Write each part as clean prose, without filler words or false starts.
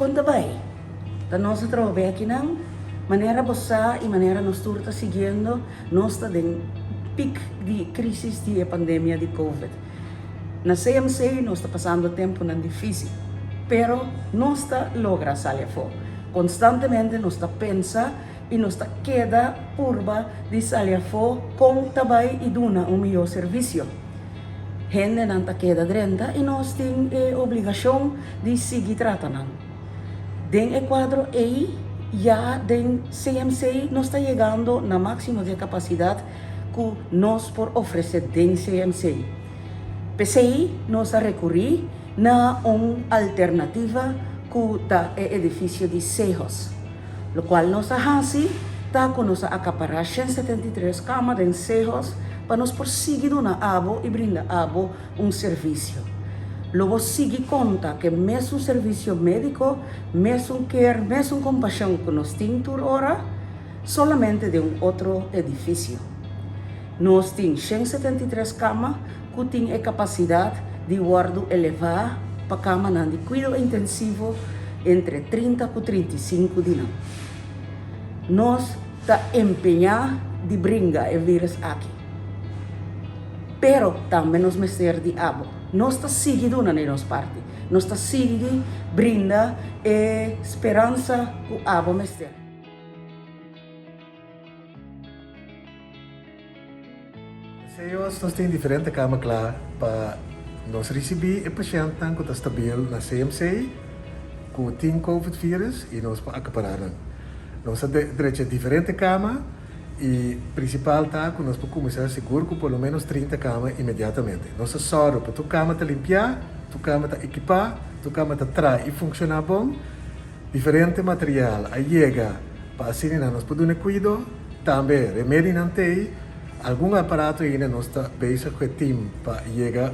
Kon ta bai? Ta nos atrobe akinan? Manera bo sa i manera nos tur ta siguiendo, nos ta den pik di krisis di e pandemia di Covid. Na CMC nos ta pasando tempunan difísil, pero nos ta logra sali afó. Konstantemente nos ta pensa i nos ta keda purba di sali afó kon ta bai i duna un mihó servisio. Hendenan ta keda drenta i nos tin e obligashon di sigui trata nan. Den e kuadro ei ya den CMC nos ta yegando na máksimo di e kapasidat ku nos por ofresé den CMC. P'esei nos a rekurí na un alternativa ku ta e edifisio di Sehos. Lokual nos a hasi ta ku nos a akapará 173 kama den Sehos pa nos por sigui duna abo i brinda abo un servisio. Lo bo sigui konta ku e mesun servisio médiko, mesun care, mesun kompashon ku nos tin tur ora, solamente den un otro edifisio. Nos tin 173 kama ku tin e kapasidat di wòrdu elevá pa kamanan di kuido intensivo entre 30 ku 35 di nan. Nos ta empeñá di bringa e vírus aki. Pero tambe nos mester di abo. Nos ta sigui duna di nos parti. Nos ta sigui brinda e speransa ku abo mester. Seños, nos tin diferente kama kla pa nos risibí e pashèntnan ku ta stabil na CMC ku tin covid virus i nos por akapará nan. Nos a drecha diferente kama i prinsipal ta ku nos por kuminsá sigur ku por lo ménos 30 kama inmediatamente. Nos a sòru pa tur kama ta limpiá, tur kama ta ekipá, tur kama ta traha i funshoná bon. Diferente material a yega pa asina nan nos por duna e kuido. Tambe remedinan t'ei. Algun aparato ainda nos ta bezig ku e team pa yega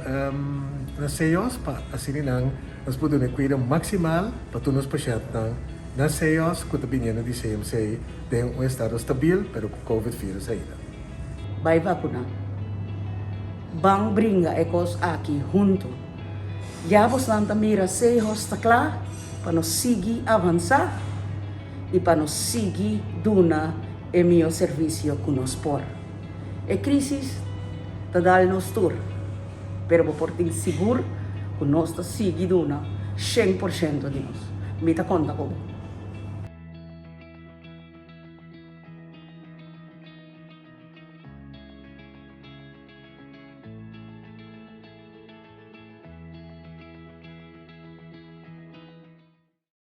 na Seos pa asina nan nos por duna e kuido maksimal pa tur nos pashèntnan na Seos ku ta biniendo di CMC den un estado stabil pero ku covid virus ainda. Bai vakuná. Ban bringa e kos aki huntu. Ya bosnan ta mira Sehos ta kla pa nos sigui avansá i pa nos sigui duna e mihó servisio ku nos por. E krísis ta dal nos tur, pero bo por tin sigur ku nos ta sigui duna 100% di nos. Mi ta konta ku bo.